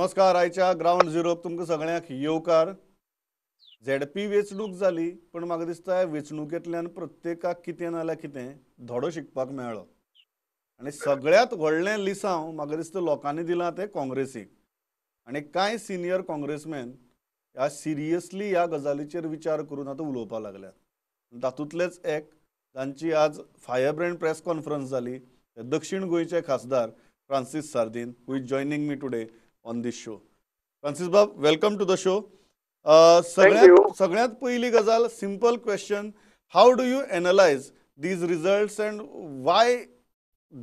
नमस्कार. आयच्या ग्रावंड झिरोक तुमकां सगळ्यांक येवकार. झेडपी वेंचणूक जाली, पूण म्हाका दिसता वेंचणुकेंतल्यान प्रत्येकाक कितें ना जाल्यार कितें धडो शिकपाक मेळ्ळो. आनी सगळ्यांत व्हडलें लिसांव म्हाका दिसता लोकांनी दिलां तें काँग्रेसीक. आनी कांय सिनियर काँग्रेसमॅन ह्या सिरियसली ह्या गजालीचेर विचार करून आतां उलोवपाक लागल्यात. तातूंतलेच एक तांची आज फायर ब्रँड प्रेस कॉन्फरन्स जाली, दक्षीण गोंयचे खासदार Francis Sardinha, who is joining me today on this show. Francis Bob, welcome to the show. सगळ्यांत पयली गजाल, simple question, how do you analyse these results and why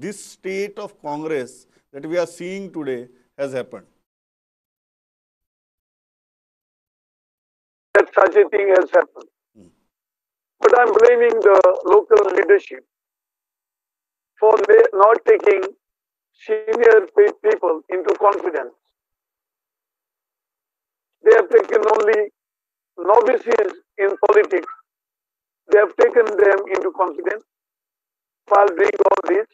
this state of Congress that we are seeing today has happened? That such a thing has happened. But I'm blaming the local leadership for not taking senior people into confidence. They have taken only novices in politics. They have taken them into confidence while doing all this.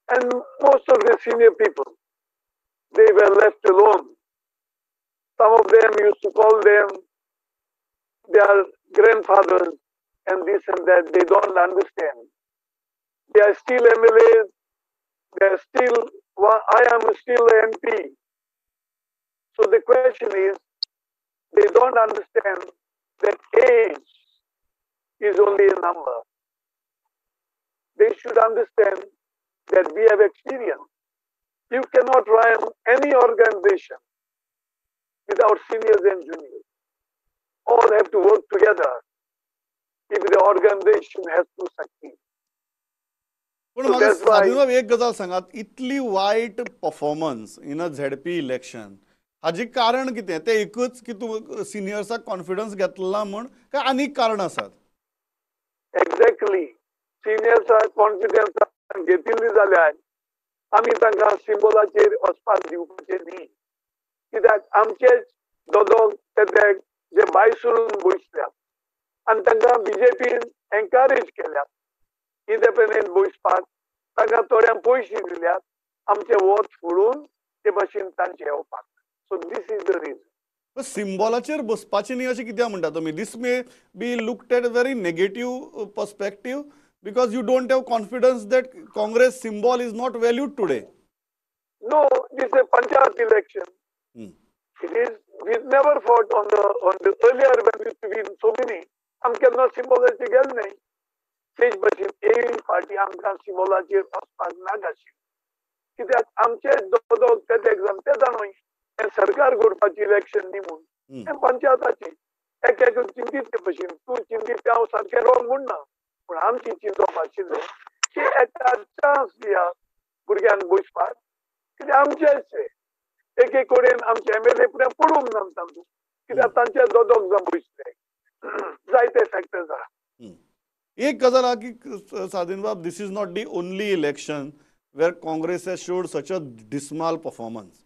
And most of the senior people, they were left alone. Some of them used to call them their grandfathers and this and that. They don't understand. They are still MLAs. They are still, I am still MP. So the question is, they don't understand that age is only a number. They should understand that we have experience. You cannot run any organization without seniors and juniors. All have to work together if the organization has to succeed. पूण म्हाका साधीबाब एक गजाल सांगात, इतली वायट performance in a ZP election हाजी कारण कितें? तें एकूच की तूं सिनियर्साक कॉन्फिडन्स घेतला म्हूण, काय आनीक कारण आसात? एक्झॅक्टली, सिनियर्साक कॉन्फिडन्स घेतिल्ली जाल्यार आमी तांकां सिम्बॉलाचेर वचपाक दिवपाचें न्ही. कित्याक आमचेच दोदोग तेदेक जे भायर सरून बसल्यात आनी तांकां बीजेपीन एनकरेज केल्यात इंडिपेंडंट बसपाक, तांकां थोड्यांक पयशे दिल्यात आमचे वोट फोडून ते भशेन तांचे येवपाक. So this is the reason. सिम्बॉलाचेर बसपाचें न्ही अशें कित्याक म्हणटा तुमी? This may be looked at very negative perspective because you don't have confidence that Congress symbol is not valued today. No, this is a panchayat election. It is, we never fought on the earlier when we used to win so many. आम केन्ना सिम्बॉलाचेर गेले न्ही. तेच भशेन एवी party आमकां सिम्बॉलाचेर वचपाक नाका आशिल्लें. कित्याक आमचे दोग तेदे एग्जाम ते जाणूय हें सरकार घडपाचें इलेक्शन न्ही म्हूण, हें पंचायताचें. एक एक चिंतीत ते भशेन तूं चिंतीत तें हांव सारकें रॉंग म्हणना, पूण आमची चिंतप आशिल्लें की एका चान्स दिया भुरग्यांक बसपाक. कित्याक आमचेच एक एक कडेन आमचे एमएलए फुडें पडूंक ना तांकां, कित्याक तांचे दोग जावन बसले. जायते फॅक्टर्स आहा. एक गजाल आहा की साधीन बाब, this is not the only election where Congress has showed such a dismal performance.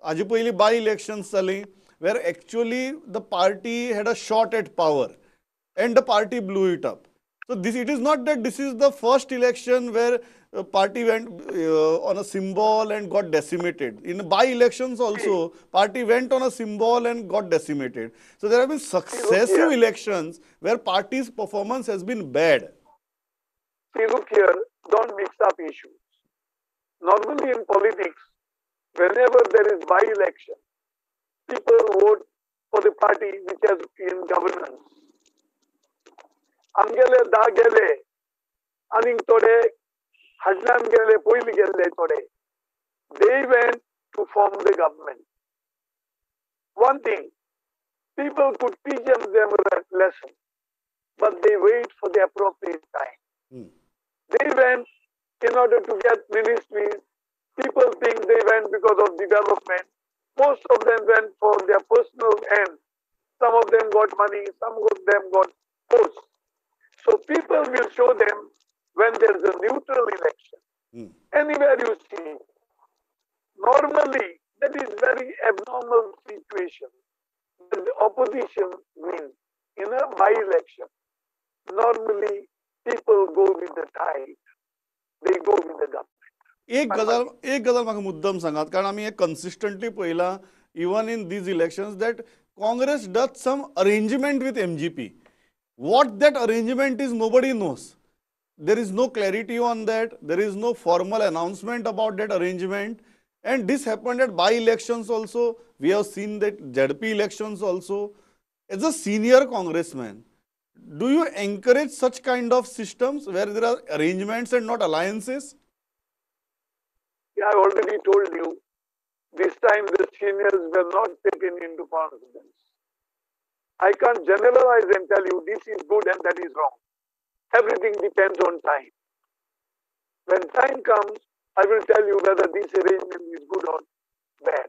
हाजे पयलीं बाय इलेक्शन्स जालीं where actually the party had a shot at power and the party blew it up. So this, it is not that this is the first election where party went on a symbol and got decimated. In by elections also, party went on a symbol and got decimated. So there have been successive elections where party's performance has been bad. See, look here, don't mix up issues. Normally in politics, whenever there is by election, people vote for the party which has in governance. आमगेले धा गेले आनीक थोडे हाडल्यान गेले, पयलीं गेल्ले थोडे, they went to form the government. One thing, people could teach them a lesson, but they wait for the appropriate time. They went in order to get ministries. People think they went because of development. Most of them went for their personal ends. Some of them got money, some of them got posts. So people will show them when there's a neutral election. Anywhere you see, normally that is very abnormal situation. The opposition wins in a by-election. Normally people go with the tide. They go with the government. एक गजाल म्हाका मुद्दम सांगात, कारण आमी हे consistently पळयलां even in these elections that Congress does some arrangement with MGP. What that arrangement is nobody knows. There is no clarity on that. There is no formal announcement about that arrangement. And this happened at by-elections also. We have seen that ZP elections also. As a senior congressman, do you encourage such kind of systems where there are arrangements and not alliances? Yeah, I already told you, this time the seniors were not taken into confidence. I can't generalize and tell you this is good and that is wrong. Everything depends on time. When time comes, I will tell you whether this arrangement is good or bad.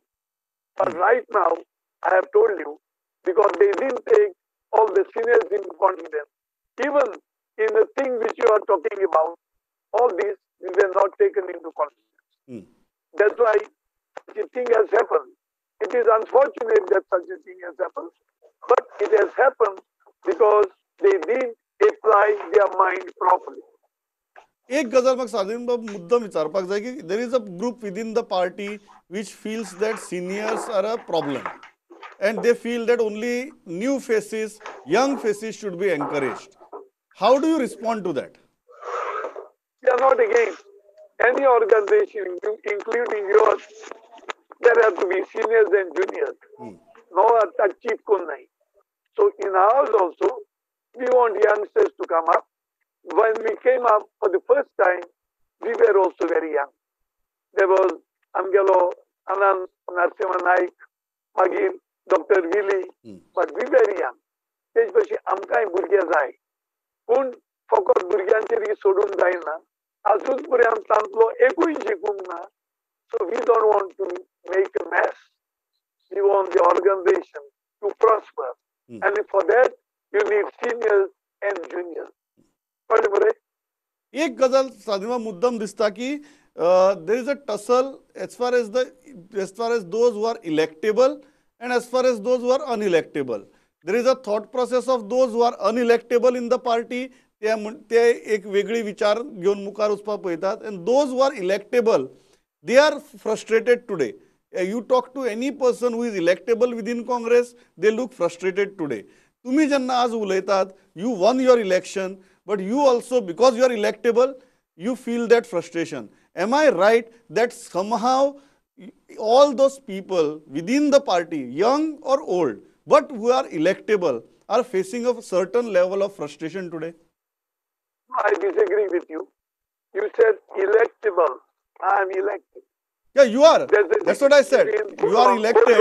But right now, I have told you, because they didn't take all the seniors into confidence. Even in the thing which you are talking about, all these were not taken into confidence. That's why such a thing has happened. It is unfortunate that such a thing has happened, but it has happened because they didn't apply their mind properly. एक गजाल म्हाका साधीन बाब मुद्दम विचारपाक जाय की there is a group within the party which feels that seniors are a problem and they feel that only new faces, young faces should be encouraged. How do you respond to that? We are not against any organization, including yours. There have to be seniors and juniors. No chief kun nahi. So in ours also, we want youngsters to come up. When we came up for the first time, we were also very young. There was Angelo, Anand, Narasimha Naik, Magir, Dr. Willie, but we were young. तेच भशेन आमकांय भुरगे जाय, पूण फकत भुरग्यांचेर सोडून जायना. आजून पर्यंत तांतलो एकूय शिकूंक ना. So we don't want to make a mess. We want the organization to prosper. And for that, you need seniors and juniors. एक गजाल साधीमा मुद्दम दिसता की there is a tussle as far as those who are electable and as far as those who are unelectable. There is a thought process of those who are unelectable in the party, ते एक वेगळी विचार घेवन मुखार वचपाक पळयतात, and those who are electable, they are frustrated today. You talk to any person who is electable within Congress, they look frustrated today. तुम्ही जेन्ना आज उलयतात, you won your election, but you also, because you are electable, you feel that frustration. Am I right that somehow all those people within the party, young or old, but who are electable, are facing a certain level of frustration today? I disagree with you. You said electable. I am elected. Yeah, you are. That's what I said. You are elected.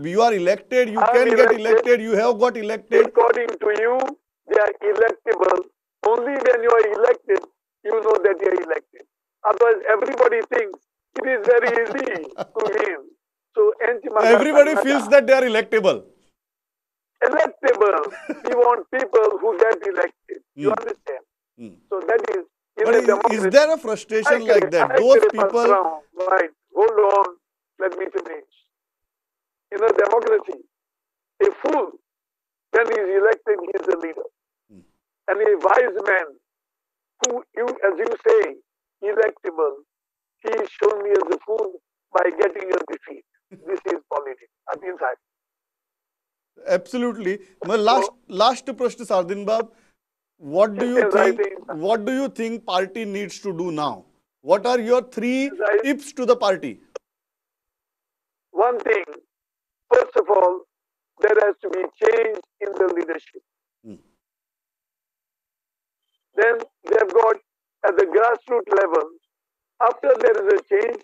You are elected. You can get elected. You have got elected. According to you, they are electable. Only when you are elected, you know that you are elected. Otherwise, everybody thinks it is very easy to win. So, everybody feels that they are electable. Electable. We want people who get elected. You understand? So that is. But is there a frustration like that? Those people. Right. Hold on. Let me finish. In a democracy, a fool, when he is elected, he is a leader. And a wise man, who, you, as you say, electable, he is shown me as a fool by getting a defeat. This is politics. At inside. Absolutely. My last प्रश्न Sardin Bab, what do you think? What do you think party needs to do now? What are your three tips to the party? One thing, first of all, there has to be change in the leadership. Then they have got at the grassroots level, after there is a change,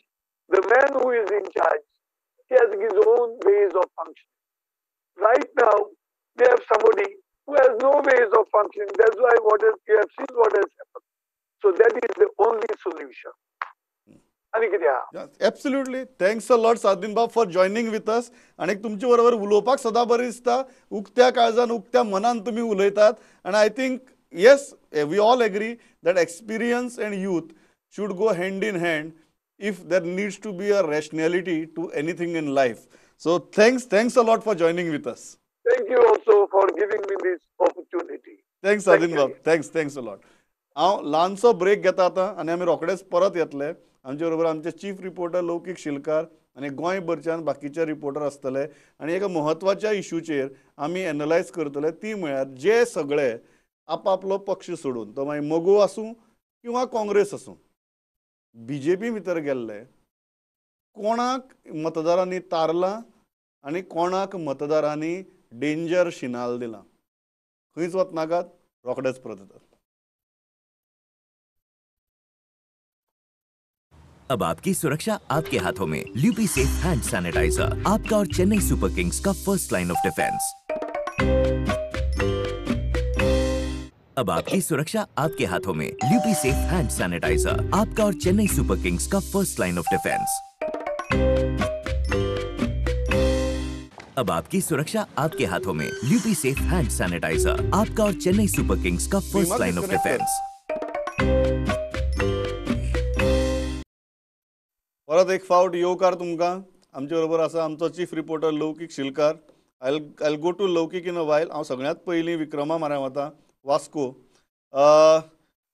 the man who is in charge, he has his own ways of functioning. Right now, they have somebody who has no ways of functioning. That's why you have seen what has happened. So that is the only solution. Yes, absolutely. Thanks a lot, Sardin Bab, for joining with us. आणि तुमचे बरोबर उलोवपाक सदां बरें दिसता. उक्त्या काळजान, उक्त्या मनान तुमी उलयतात. And I think, yes, we all agree that experience and youth should go hand in hand if there needs to be a rationality to anything in life. So thanks a lot for joining with us. Thank you also for giving me this opportunity. Thanks, Sardin Bab. Thanks a lot. हांव ल्हानसो break घेता आतां आनी आमी रोखडेच परत येतले. आमचे बरोबर आमचे चीफ रिपोर्टर लौकीक शिलकार आनी गोंयभरच्यान बाकीचे रिपोर्टर आसतले आनी एका म्हत्वाच्या इशूचेर आमी एनलायज करतले, ती म्हळ्यार जे सगळे आपापलो पक्ष सोडून, तो मागीर मगो आसूं किंवा काँग्रेस आसूं, बीजेपी भितर गेल्ले कोणाक मतदारांनी तारलां आनी कोणाक मतदारांनी डेंजर शिनाल दिलां. खंयच वचनाकात, रोखडेच परत येतात. अब आपकी सुरक्षा आपके हाथों में. ल्यूपी सेफ हैंड सैनिटाइजर आपका और चेन्नई सुपर किंग्स का फर्स्ट लाइन ऑफ डिफेंस. अब आपकी सुरक्षा आपके हाथों में. ल्यूपी सेफ हैंड सैनिटाइजर आपका और चेन्नई सुपर किंग्स का फर्स्ट लाइन ऑफ डिफेंस. अब आपकी सुरक्षा आपके हाथों में. ल्यूपी सेफ हैंड सैनिटाइजर आपका और चेन्नई सुपर किंग्स का फर्स्ट लाइन ऑफ डिफेंस. परत एक फावट येवकार तुमकां. आमचे बरोबर आसा आमचो chief reporter Laukik Shilkar. I go to Laukik in a while. हांव सगळ्यांत पयलीं विक्रमा म्हऱ्यान वता, वास्को.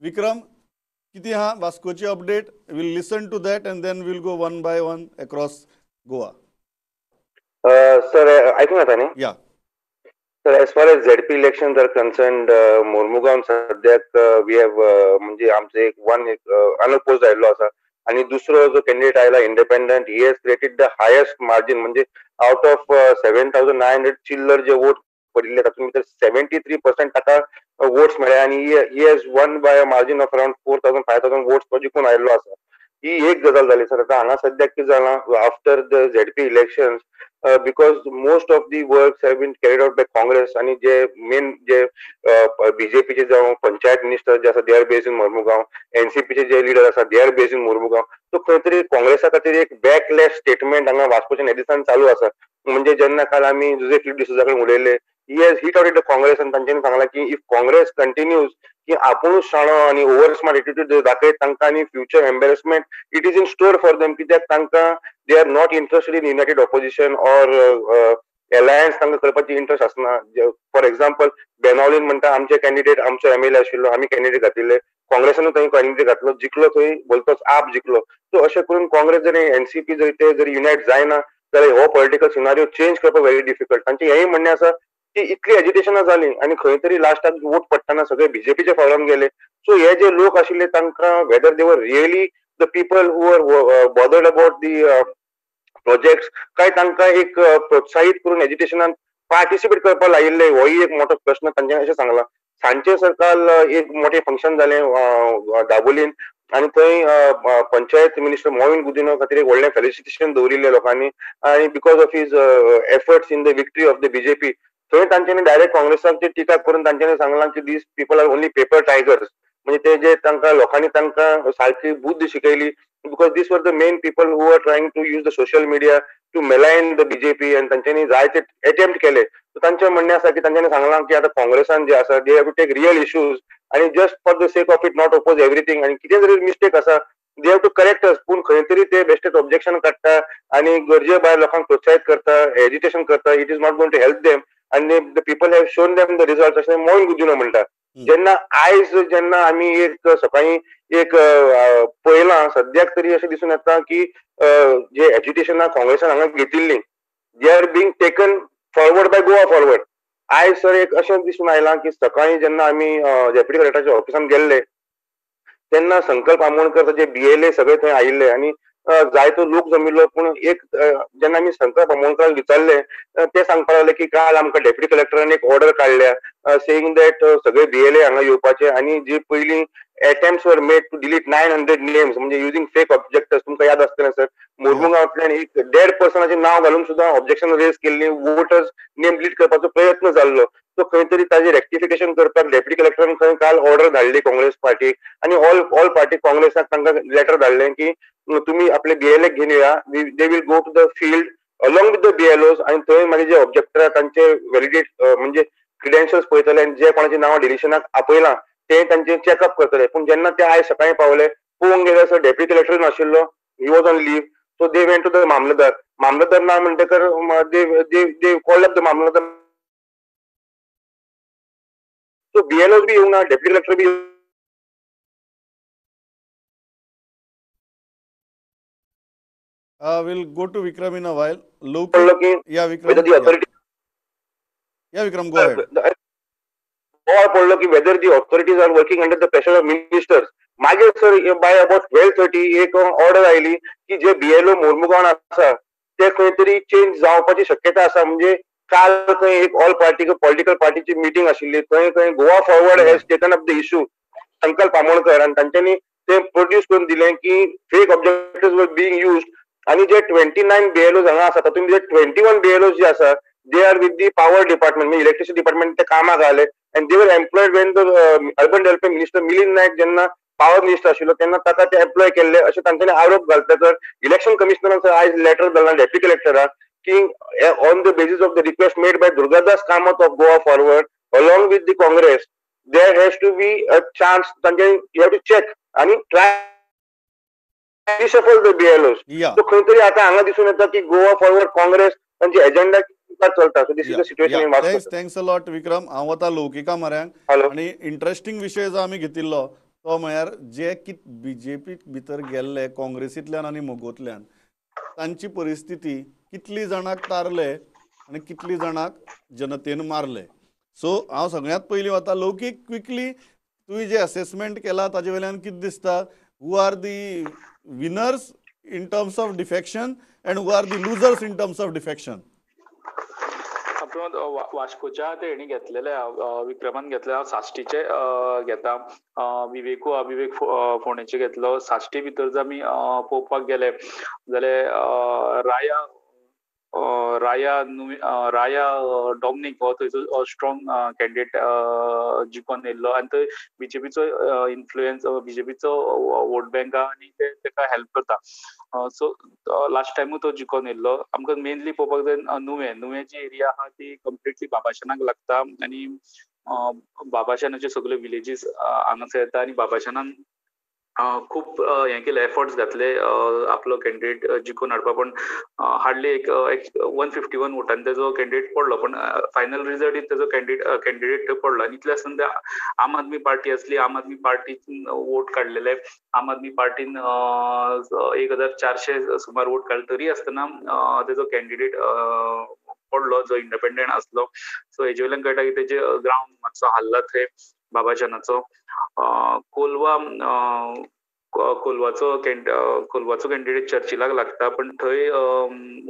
विक्रम, कितें आहा वास्कोची update? We'll listen to that and then we'll go one by one across Goa. Sir, आयकूंक येता न्ही? या sir, as far as ZP elections are concerned, Mormugao सद्याक we have म्हणजे आमचे एक वन एक अनअपोज आयिल्लो आसा आनी दुसरो जो कॅन्डिडेट आयला independent, he has created the highest margin. म्हणजे आउट ऑफ 7,900 चिल्लर जे वोट पडिल्ले तातूंत भितर 73% ताका वोट्स मेळ्ळे आनी he has won by a margin of around 4,000 5,000 votes तो जिखून आयिल्लो आसा. ही एक गजाल जाली सर. आतां हांगा सद्याक कितें जालां, after the ZP elections, because most of the works have been carried out by Congress आनी जे मेन जे बीजेपीचे जावं पंचायत मिनिस्टर जे आसा they are based in Mormugao, एनसीपीचे जे लिडर आसा they are based in Mormugao. So खंय तरी काँग्रेसा खातीर एक बॅकलॅश स्टेटमेंट हांगा वास्कोच्या ह्या दिसान चालू आसा. म्हणजे जेन्ना काल आमी जुझे फिलीप डिसोजा कडेन उलयले, he has hit out the Congress आनी तांच्यांनी सांगलां की if Congress continues की आपुणूच शाणो आनी ओवर स्मार्ट एटिट्यूड दाखयत तांकां आनी future embarrassment it is in store for them. कित्याक तांकां they are not interested in united opposition or alliance तांकां करपाची इंट्रस्ट आसना. फॉर एक्झाम्पल बेनावलीन म्हणटा आमचे कॅन्डिडेट आमचो एमएलए आशिल्लो, आमी कॅन्डिडेट घातिल्ले, काँग्रेसानूय थंय कॅन्डिडेट घातलो, जिखलो थंय भलतोच आप जिखलो. सो अशें करून काँग्रेस जरी एनसीपी जरी ते जरी युनायट जायना जाल्यार हो पॉलिटिकल सिनारियो चेंज करपाक व्हेरी डिफिकल्ट. तांचें हेंय म्हणणें आसा की इतली एजिटेशनां जालीं आनी खंय तरी लास्टाक वोट पडटना सगळे बीजेपीच्या फावरान गेले. सो हे जे लोक आशिल्ले तांकां whether they were really the people who are bothered about the projects काय तांकां एक प्रोत्साहीत करून एजिटेशनान पार्टिसिपेट करपाक लायिल्ले, होय एक मोठो प्रश्न तांच्यांनी अशें सांगलां. सांजचे सर काल एक मोठें फंक्शन जालें दाबोलीन आनी थंय पंचायत मिनिस्टर मॉविन गुदिन्हो खातीर एक व्हडलें फेलिसिटेशन दवरिल्लें लोकांनी आनी because of his efforts in the victory of the BJP. थंय तांच्यांनी डायरेक्ट काँग्रेसाक टिका करून तांच्यांनी सांगलां की these people are only paper tigers. म्हणजे ते जे तांकां लोकांनी तांकां सारकी बुद्द शिकयली, because these were the main people who are trying to use the social media to malign the BJP आनी तांच्यांनी जायते एटेम्प्ट केले. सो तांचें म्हणणें आसा की तांच्यांनी सांगलां की आतां काँग्रेसान जे आसा they have to take real issues आनी just for the sake of it not oppose everything आनी कितें जरी मिस्टेक आसा they have to correct us. पूण खंय तरी ते बेश्टेच ऑब्जेक्शन काडटा आनी गरजे भायर लोकांक प्रोत्साहीत करता, एजिटेशन करता. It is not going to help them आनी the people have shown them the result अशें मॉविन गुदिन्हो म्हणटा. जेन्ना आयज जेन्ना आमी एक सकाळीं एक पळयलां, सद्याक तरी अशें दिसून येता की जे एजिटेशनां काँग्रेसान हांगा घेतिल्लीं they are being taken forward by Goa Forward. आयज सर एक अशें दिसून आयलां की सकाळीं जेन्ना आमी डेप्युटी कलेक्टराच्या ऑफिसान गेल्ले तेन्ना संकल्प आमोणकर ताचे बीएलए सगळे थंय आयिल्ले आनी जायतो लोक जमिल्लो. पूण एक जेन्ना आमी संकल्प आमोणकराक विचारले ते सांगपाक लागले की काल आमकां डेप्युटी कलेक्टरान एक ऑर्डर काडल्या सेईंग that सगळे बीएलए हांगा येवपाचे आनी जी पयलीं attempts were made to delete 900 names म्हणजे युजिंग फेक ऑब्जेक्टर्स. तुमकां याद आसतलें सर, मुर्मुगांवांतल्यान एक डेड पर्सनाचें नांव घालून सुद्दां ऑब्जेक्शन रेज केल्ली, वोटर्स नेम डिलीट करपाचो प्रयत्न जाल्लो. सो खंय तरी ताजें रेक्टिफिकेशन करपाक डेप्युटी कलेक्टरान खंय काल ऑर्डर धाडली काँग्रेस पार्टीक आनी ऑल पार्टी काँग्रेसाक तांकां लेटर धाडलें की तुमी आपले बीएलए घेवन येया, they will go to the field along with the BLOs आनी थंय मागीर जे ऑब्जेक्टर आहा तांचे व्हॅलिडेट म्हणजे क्रिडेन्शियल्स पळयतले आनी जे कोणाची नांवां डिलिशनाक आपयलां ते तांचे चॅकअप करतले. पूण जेन्ना ते आयज सकाळीं पावले पळोवंक गेल्यार सर डेप्युटी कलेक्टर नाशिल्लो, he was on leave. So they went to the mamlatdar, mamlatdar ना म्हणटकर they called up the mamlatdar. So BLOs बी येवंक ना, डेप्युटी कलेक्टर बी Will go to Vikram in a while. Yeah Vikram, yeah Vikram, go ahead. बोवाळ पडलो की whether the authorities are working under the pressure of ministers. मागीर sir by about 12:30 एक order आयली की जे बीएलओ मोर्मुगांव आसा ते खंय तरी चेंज जावपाची शक्यता आसा. म्हणजे काल खंय एक ऑल पार्टी पॉलिटिकल पार्टीची मिटींग आशिल्ली, थंय खंय Goa Forward has taken up the issue. Sankalp Amonkar आनी तांच्यांनी ते प्रोड्यूस करून दिलें की fake objectives were being used. आनी जे 29 बीएलओ हांगा आसा तातूंत जे 21 बीएलओ जे आसा they are with the power department, म्हणजे इलेक्ट्रिसिटी डिपार्टमेंट ते कामाक आले and they were employed when the urban development minister Milind Naik जेन्ना पावर मिनिस्टर आशिल्लो तेन्ना ताका ते एम्प्लॉय केल्ले अशें तांच्यांनी आरोप घालता. तर इलेक्शन कमिशनरान आयज लेटर धाडला डेप्युटी कलेक्टराक की on the basis of the request made by Durgadas Kamat of Goa Forward along with the Congress there has to be a chance, तांच्यांनी you have to check आनी try reshuffle the BLOs. So खंय तरी आतां हांगा दिसून येता की Goa forward Congress तांची एजेंडा चलता. So this is the situation in Vasco. Thanks a lot Vikram. हांव वता लौकिका म्हऱ्यांत आनी इंट्रस्टिंग विशय जो आमी घेतिल्लो तो म्हळ्यार जे कित बीजेपी भितर गेल्ले काँग्रेसींतल्यान आनी मोगोंतल्यान तांची परिस्थिती कितली जाणांक तारले आनी कितली जाणांक जनतेन मारले. सो हांव सगळ्यांत पयलीं वता लौकीक, क्विकली तुवें जें असेसमेंट केलां ताजे वयल्यान कितें दिसता, who are the winners in terms of defection and who are the losers in terms of defection? वास्कोच्या तेणी घेतलेले, विक्रमान घेतले, हांव साश्टीचे घेता, विवेकू विवेक फोंडेचे घेतलो. साश्टी भितर जर आमी पळोवपाक गेले जाल्यार राया राया राया डॉमनीक हो थंयचो स्ट्रॉंग कॅन्डिडेट जिखून येयल्लो आनी थंय बीजेपीचो इन्फ्लुयन्स, बीजेपीचो वोट बँक आनी ते ताका हेल्प करता. सो लास्ट टायमूय तो जिखून येयल्लो. आमकां मेनली पळोवपाक जाय नुवें, नुवेंची एरिया आहा ती कंप्लिटली बाबाशनाक लागता आनी बाबाशनाचे सगळे विलेजीस हांगासर येता आनी बाबाशनान खूब हें केलें, एफर्ट्स घातले आपलो कॅन्डिडेट जिखून हाडपा, पण हार्डली एक 151 वोटान तेजो कॅन्डिडेट पडलो, पण फायनल रिजल्ट तेजो कॅन्डिडेट पडलो. आनी इतलें आसतना ते आम आदमी पार्टी आसली, आम आदमी पार्टीन वोट काडलेले, आम आदमी पार्टीन 1400 सुमार वोट काडले, तरी आसतना तेजो कॅन्डिडेट पडलो जो इंडिपेंडंट आसलो. सो हेजे वयल्यान कळटा की तेजे ग्रावंड मातसो हाल्ला थंय बाबाजानाचो. कोलवा, कोलवाचो कोलवाचो कॅन्डिडेट चर्चिलाक लागता, पण थंय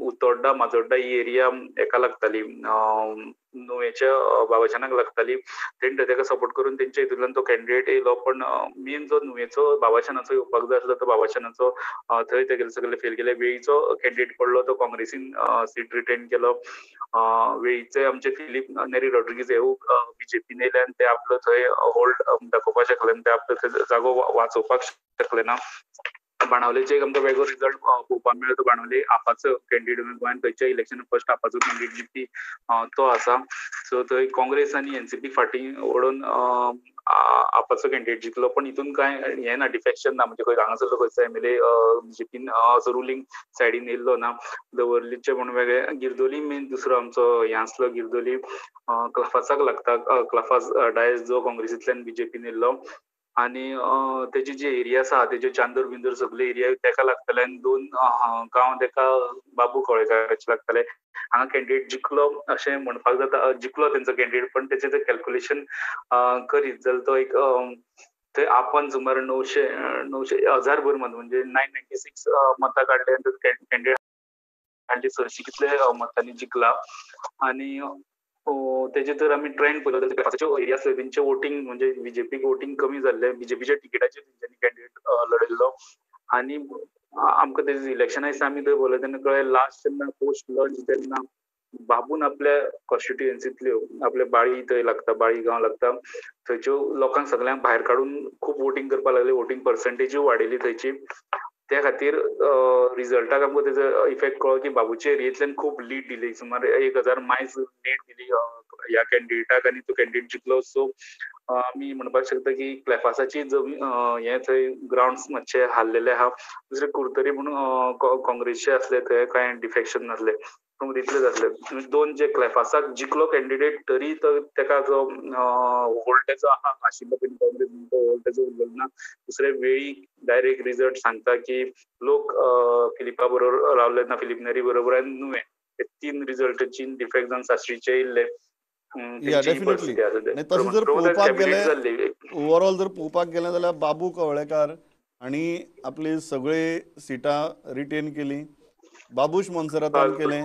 उतोड्डा माजोड्डा ही एरिया हेका लागताली, नुवेच्या बाबाजानाक लागताली, तेणी तेका सपोर्ट करून तेंच्या हितूंतल्यान तो कॅन्डिडेट येयलो. पण मेन जो नुवेचो बाबाशानाचो येवपाक जाय आसलो तो बाबाशानाचो थंय तेगेले सगळे फेल केले. वेळीचो कॅन्डिडेट पडलो तो काँग्रेसीन सीट रिटेन केलो. वेळीचे आमचे फिलीप नेरी रॉड्रिगीज हेवूय बीजेपीन येयले आनी ते आपलो थंय होल्ड दाखोवपाक शकले आनी ते आपलो थंय जागो वाचोवपाक शकले ना. बाणावलेचे एक आमकां वेगळो रिजल्ट पळोवपाक मेळ्ळो, तो बाणावले आपाचो कॅन्डिडेट, गोंयांत खंयच्या इलेक्शन फर्स्ट आपाचो कॅन्डिडेट जिखपी तो आसा. सो थंय काँग्रेस आनी एनसीपी फाटीं ओडून आपाचो कॅन्डिडेट जिखलो, पण हितून कांय हें ना, डिफेक्शन ना, म्हणजे खंय हांगासरलो खंयचो एमएलए बीजेपीन असो रुलींग सायडीन येयल्लो ना. दवर्लीचे म्हूण वेगळे, गिरदोली मेन दुसरो आमचो हें आसलो, गिरदोली क्लाफासाक लागता, क्लाफास डायस जो काँग्रेसींतल्यान बीजेपीन येयल्लो आनी तेजी जी एरिया आसा तेजे चांदोर बिंदोर सगळे एरिया तेका लागताले आनी 2 गांव तेका बाबू कवळेकाराचे लागताले. हांगा कॅन्डिडेट जिखलो अशें म्हणपाक जाता, जिखलो तेंचो कॅन्डिडेट, पण तेचें जर कॅल्क्युलेशन करीत जाल्यार तो एक थंय आपण सुमार 900 1000 भर मत म्हणजे 996 मतां काडले आनी तो कॅन्डिडेट हाडली 600 कितले मतांनी जिखला. आनी तेजे जर आमी ट्रेंड पळयलो जाल्यार एरिया आसले तेंचे वोटींग म्हणजे बीजेपीक वोटींग कमी जाल्लें, बीजेपीच्या तिकेटाचेर तेंच्यांनी कॅन्डिडेट लडयल्लो. आनी आमकां तेजे इलेक्शना दिसा आमी थंय पळयलें तेन्ना कळ्ळें लास्ट जेन्ना पोस्ट लंच तेन्ना बाबून आपल्या कॉन्स्टिट्युएन्सींतल्यो आपल्या बाळी थंय लागता, बाळी गांव लागता, थंयच्यो लोकांक सगळ्यांक भायर काडून खूब वोटींग करपाक लागले, वोटींग पर्संटेजूय वाडयली थंयची. त्या खातीर रिजल्टाक आमकां तेजो इफेक्ट कळ्ळो की बाबूचे एरियेंतल्यान खूब लीड दिली, सुमार 1000 मायल्स लीड दिली ह्या कॅन्डिडेटाक आनी तो कॅन्डिडेट जिखलो. सो आमी म्हणपाक शकता की क्लेफासाची जमीन हें थंय ग्रावंड मातशे हाल्लेले आहा. दुसरे कुर्तरी म्हणून काँग्रेसचे आसले, थंय कांय डिफेक्शन नासलें. इतलें जातलें. दोन जे क्लेफासाक जिखलो कॅन्डिडेट तरी तेका जो होल्ड तेजो आहा आशिल्लो पयलीं काँग्रेस तो होल्ड तेजो उरलो ना. दुसरे वेळी डायरेक्ट रिजल्ट सांगता की लोक फिलिपा बरोबर रावले ना, फिलीप नेरी बरोबर आनी नुवें. ते 3 रिजल्टाची डिफेक्ट जावन साश्टीचे येयल्ले. डेफिनेटली तशें जर पळोवपाक गेलें ओवरऑल जर पळोवपाक गेलें जाल्यार बाबू कवळेकार आनी आपली सगळी सिटां रिटेन केली, बाबूश मोन्सेरातान केलें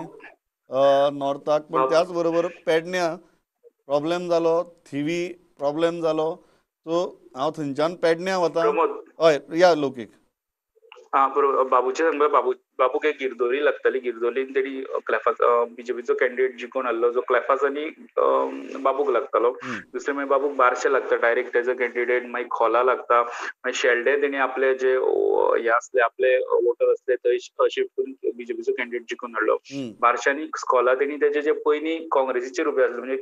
नॉर्थाक, पण त्याच बरोबर पेडण्या प्रॉब्लेम जालो, थिवी प्रॉब्लेम जालो. सो हांव थंयच्यान पेडण्या वता. हय या लोकीक. हा बरोबर, बाबूचे सांगपा बाबूक एक गिरदोली लागताली, गिरदोलीन तेणी क्लेफास बीजेपीचो कॅन्डिडेट जिखून हाडलो जो क्लेफास आनी बाबूक लागतालो. दुसरें मागीर बाबूक बारशे लागता डायरेक्ट तेजो कॅन्डिडेट, मागीर खोला लागता, मागीर शेल्डे तेणी आपले जे हे आसले आपले वोटर आसले थंय शिफ्ट करून बीजेपीचो कॅन्डिडेट जिखून हाडलो. बारशांनी खोला तेणी तेजे जे पयलीं काँग्रेसीचेर उबे आसले, म्हणजे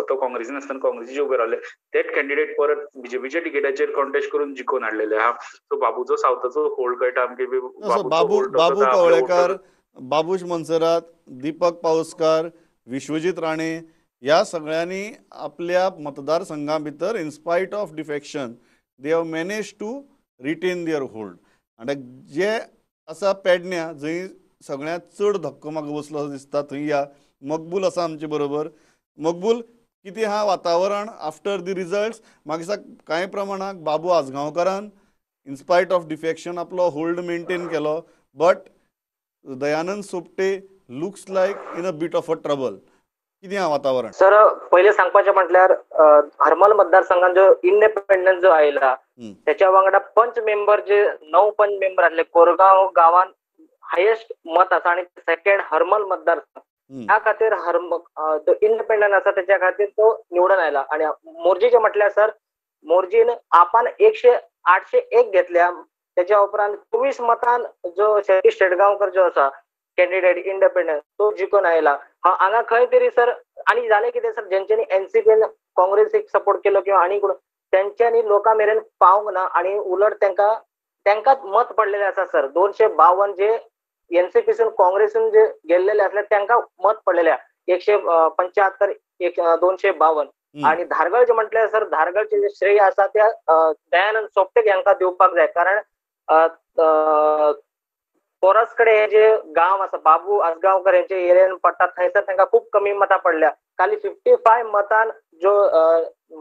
तो काँग्रेसीन आसतना काँग्रेसीचेर उबे रावले तेच कॅन्डिडेट परत बीजेपीच्या टिकेटाचेर कॉन्टेस्ट करून जिखून हाडलेले आहा. सो बाबूचो सावथाचो होल्ड कळटा आमकां. बाबू कवळेकार, बाबूश मोन्सेरात, दीपक पावसकार, विश्वजीत राणे ह्या सगळ्यांनी आपल्या मतदारसंघा भितर in spite of defection they have manage to retain their hold. आनी जे आसा पेडण्या जंय सगळ्यांत चड धक्को म्हाका बसलो असो दिसता थंय या मकबूल आसा आमचे बरोबर. मकबूल, कितें आहा वातावरण आफ्टर the results? म्हाका दिसता कांय प्रमाणाक बाबू आजगांवकारान इनस्पायट ऑफ डिफेक्शन आपलो होल्ड मेंटेन केलो, but Dayanand Sopte looks like in a bit of a trouble. कितें आहा वातावरण? सर पयलें सांगपाचें म्हटल्यार हरमल मतदारसंघान जो इंडिपेंडंट जो आयला त्याच्या वांगडा पंच मेंबर जे 9 पंच मेंबर आसले कोरगांव गांवान हायेस्ट मत आसा आनी सेकंड हरमल मतदारसंघ ह्या खातीर जो इंडिपेंडंट आसा त्याच्या खातीर तो निवडून आयला. आनी मोरजीचे म्हटल्यार सर मोरजीन आपान 801 घेतल्या, त्याच्या उपरांत 24 मतान जो सतीश शेटगांवकर जो आसा कॅन्डिडेट इंडिपेंडंट तो जिखून आयला. हांगा खंय तरी सर आनी जालें कितें सर, जेंच्यांनी एनसीपीन काँग्रेसीक सपोर्ट केलो किंवा आनी कोण तेंच्यांनी लोकां मेरेन पावंक ना आनी उलट तेंकांच मत पडलेलें आसा सर. 252 जे एनसीपीसून काँग्रेसून जे गेल्लेले आसले तेंकां मत पडलेले 175 252. आनी धारगळचे म्हटल्यार सर धारगळचे जे श्रेय आसा त्या दयानंद सोपटेक हांकां दिवपाक जाय, कारण पोरस कडेन हे जे गांव आसा बाबू आजगांवकर हेंचे एरियन पडटा थंयसर तांकां खूब कमी मतां पडल्या. खाली 55 मतान जो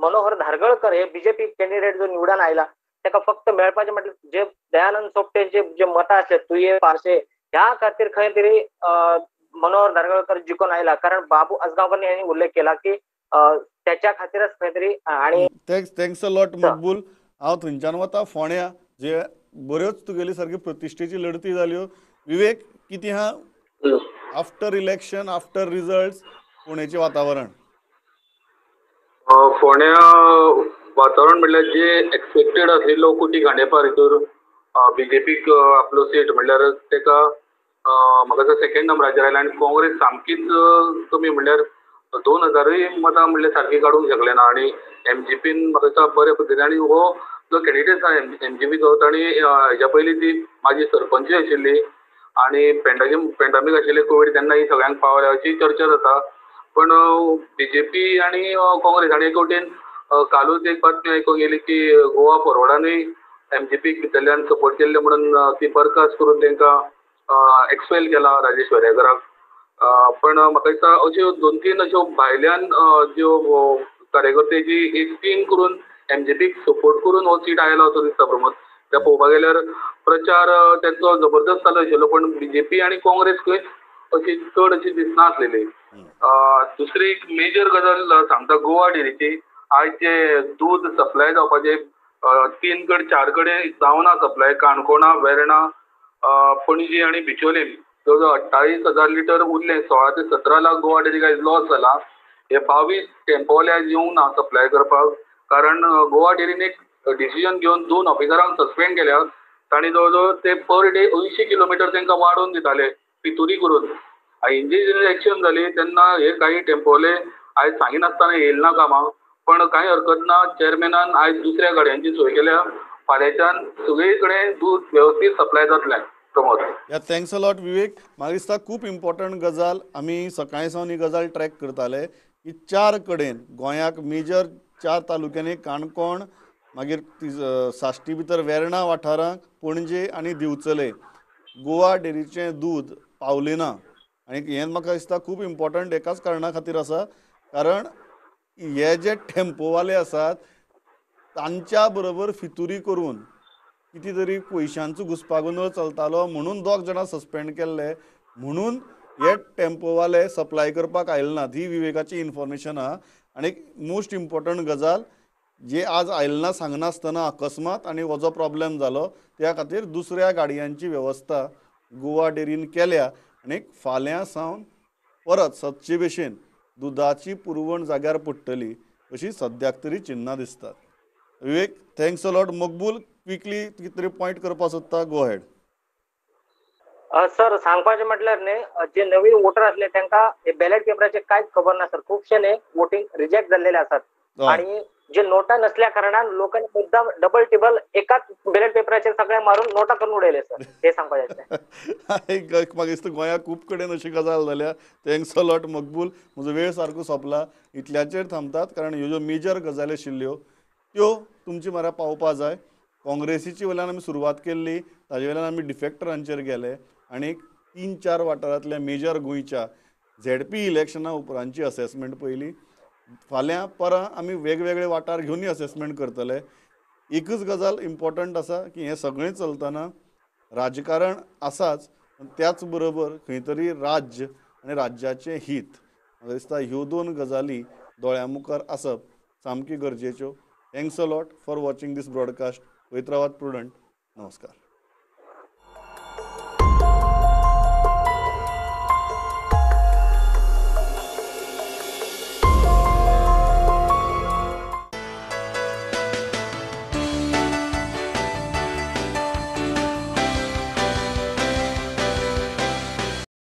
मनोहर धारगळकर हे बीजेपी कॅन्डिडेट जो निवडून आयला ताका फक्त मेळपाचें म्हटल्यार जे दयानंद सोपटेंचे जे मतां आसले तुये पार्शे ह्या खातीर खंय तरी मनोहर धारगळकर जिखून आयला, कारण बाबू आजगांवकर यांनी उल्लेख केला की त्याच्या खातीरच खंय तरी. आनी thanks a lot Maqbool. हांव थंयच्यान वता फोंड्या, जे बऱ्योच तुगेली सारकी प्रतिश्ठेची लढती जाल्यो. विवेक, कितें आहा आफ्टर इलेक्शन आफ्टर रिजल्ट फोंडेचें वातावरण? फोंड्या वातावरण म्हणल्यार जे एक्सपेक्टेड आशिल्लो कुटी खांडेपार हितूर बीजेपीक आपलो सीट म्हणल्यार तेका म्हाका दिसता सेकंड नंबराचेर आयला आनी काँग्रेस सामकीच कमी म्हणल्यार 2000 मतां म्हणल्यार सारकी काडूंक शकले ना. आनी एमजीपीन म्हाका दिसता बरे पद्दतीन, आनी हो जो कॅन्डिडेट आसा एमजीपीचो ताणी हेज्या पयलीं ती माजी सरपंचूय आशिल्ली आनी पेंडमीक आशिल्ले कोवीड तेन्ना ही सगळ्यांक पावल्या अशी चर्चा जाता. पण बीजेपी आनी काँग्रेस आनी एक वटेन कालूच एक बातमी आयकूंक येयली की गोवा फॉरवर्डानूय एमजीपीक भितरल्यान सपोर्ट केल्ले म्हणून ती बरखास्त करून तांकां एक्सपेल केला राजेश वेरेकराक. पण म्हाका दिसता अश्यो 2-3 अश्यो भायल्यान ज्यो कार्यकर्त्याची एक टीम करून एमजीपीक सपोर्ट करून हो सीट आयला असो दिसता प्रमोद. त्या पळोवपाक गेल्यार प्रचार तेंचो जबरदस्त चालू आशिल्लो, पण बीजेपी आनी काँग्रेस खंयच अशी चड अशी दिसनासलेली. दुसरी एक मेजर गजाल सांगता गोवा डेरीची, आयज जे दूद सप्लाय जावपाचे 3 कडेन 4 कडेन जावना सप्लाय, काणकोणा, वेर्णा, पणजी आनी बिचोलीम जवळ जवळ 28,000 लिटर उरले. 16 ते 17 लाख गोवा डेरीक आयज लॉस जाला. हे 22 टेम्पोवाले आयज येवंक ना सप्लाय करपाक, कारण गोवा डेरीन एक डिसिजन घेवन 2 ऑफिसरांक सस्पेंड केल्या. तांणी जवळ जवळ ते पर डे 80 किलोमिटर तांकां वाडोवन दिताले पितुरी करून. हेंची जेन्ना एक्शन जाली तेन्ना हे काही टेम्पोवाले आयज सांगिनासतना येयले ना कामाक. पण कांय हरकत ना, चेअरमॅनान आयज दुसऱ्या गाडयांची सोय केल्या. फाल्यांच्यान सगळे कडेन दूद वेवस्थीत सप्लाय जातलें. Pramod. Yeah, thanks a lot Vivek. म्हाका दिसता खूब इम्पॉर्टंट गजाल, आमी सकाळी सावन ही गजाल ट्रॅक करताले की 4 कडेन गोंयाक मेजर 4 तालुक्यांनी, काणकोण, मागीर साश्टी भितर वेर्णा वाठारांक, पणजे आनी दिवचले गोवा डेरीचें दूद पावलें ना. आनी हें म्हाका दिसता खूब इम्पॉर्टंट एकाच कारणा खातीर आसा, कारण हे जे टेम्पोवाले आसात तांच्या बरोबर फितुरी करून कितें तरी पयशांचो घुस्पागोंदळ चलतालो म्हणून 2 जाणां सस्पेंड केल्ले, म्हणून हे टेम्पोवाले सप्लाय करपाक आयले नात. ही विवेकाची इन्फॉर्मेशन आहा. आनी मोस्ट इम्पॉर्टंट गजाल जे आज आयले ना सांगनासतना अकस्मात आनी हो जो प्रॉब्लेम जालो त्या खातीर दुसऱ्या गाडयांची वेवस्था गोवा डेरीन केल्या आनी फाल्यां सावन परत सदचे भशेन दुदाची पुरवण जाग्यार पडटली अशी सद्याक तरी चिन्नां दिसतात. Vivek, thanks a lot. Maqbool, quickly कितें तरी पॉयंट करपाक सोदता, गो अहेड. सर, सांगपाचें म्हटल्यार न्ही, जे नवीन वोटर आसले तांकां बॅलेट पेपराचे कांयच खबर ना सर. खुबशे न्ही वोटींग रिजेक्ट जाल्लेले आसात आणि जे नोटा नसल्या कारणान लोकांनी मुद्दाम डबल टेबल एकाच बॅलेट पेपराचेर सगळे मारून नोटा करून उडयले सर. हे सांगपाचें आसलें. म्हाका दिसता गोंयाक खूब कडेन अशी गजाल जाल्या. Thanks a lot Maqbool. म्हजो वेळ सारको सोंपला, इतल्याचेर थांबतात, कारण ह्यो ज्यो मेजर गजाली आशिल्ल्यो त्यो तुमचे म्हऱ्या पावपा जाय. काँग्रेसीची वयल्यान आमी सुरवात केल्ली, ताजे वयल्यान आमी डिफेक्टरांचेर गेले आनी 3-4 वाठारांतल्या मेजर गोंयच्या झेडपी इलेक्शना उपरांतची असेसमेंट पयली. फाल्यां परां आमी वेगवेगळे वाठार घेवनूय असेसमेंट करतले. एकच गजाल इम्पॉर्टंट आसा की हें सगळें चलतना राजकारण आसाच, त्याच बरोबर खंय तरी राज्य आनी राज्याचें हीत, म्हाका दिसता ह्यो 2 गजाली दोळ्यां मुखार आसप सामकी गरजेच्यो. Thanks a lot for watching this broadcast. वयत रावात प्रुडंट. नमस्कार.